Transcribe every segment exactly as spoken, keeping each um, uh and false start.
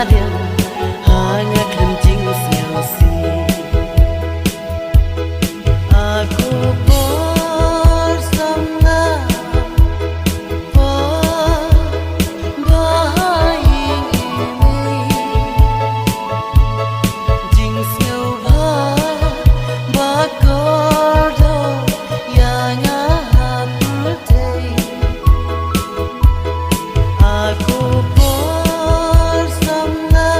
Hangah kan jingsngewsih. Aku por samla por ba ha ïing i mei. Jingsngewbha ba kordor ïa nga ha pyrthei. Aku por samla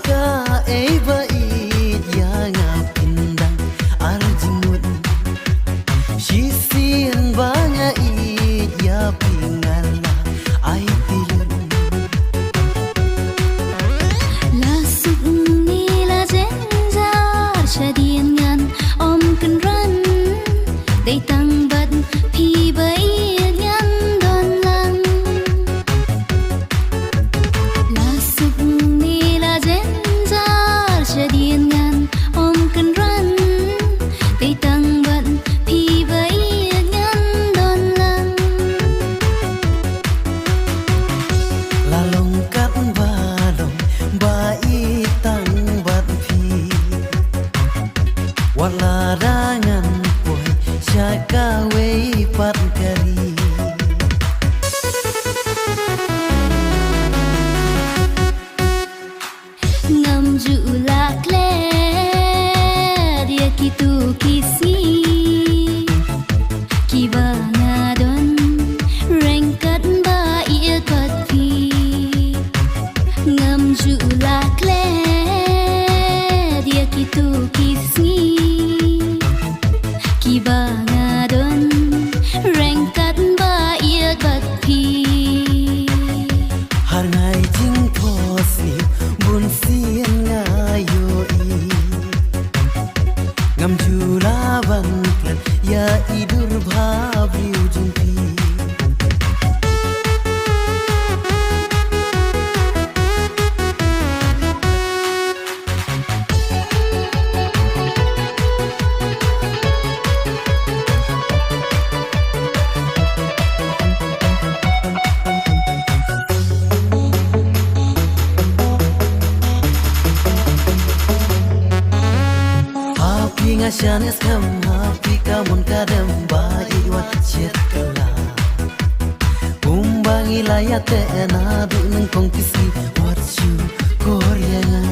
Kaei ba ïeit ïa nga phin dang ar jingmut. Shisien ba nga ïeit ïa phi nga la ai phi lut. La suk ne la jynjar shadien ngan ym kynran. Dei tang bad phi ba ïeit ngan don lang. La suk ne la jynjar shadien ngan ym kynran. Dei tang bad phi ba ïeit ngan don lang. La long kat ba long ba ïeit tang bad phi. Wat lada ngan poi sha kawei pat ka ri. Ngam ju la klet ïa kitu ki sngi kiba nga don ryngkat ba ïeit bad phi. Ngam ju la klet ïa kitu ki sngi kiba nga don ryngkat ba ïeit bad phi. Har ngai jingphohsniew bun sien nga ïohi. Ngam ju la ban klet ïa i dur bhabriew jong phi. Ha phi nga shaniah skhem, ha phi ka mon ka dem ba ïeit wat shet kylla. Kumba ngi la ïateh naduh nyngkong ki sngi, wat shu kor ïa nga.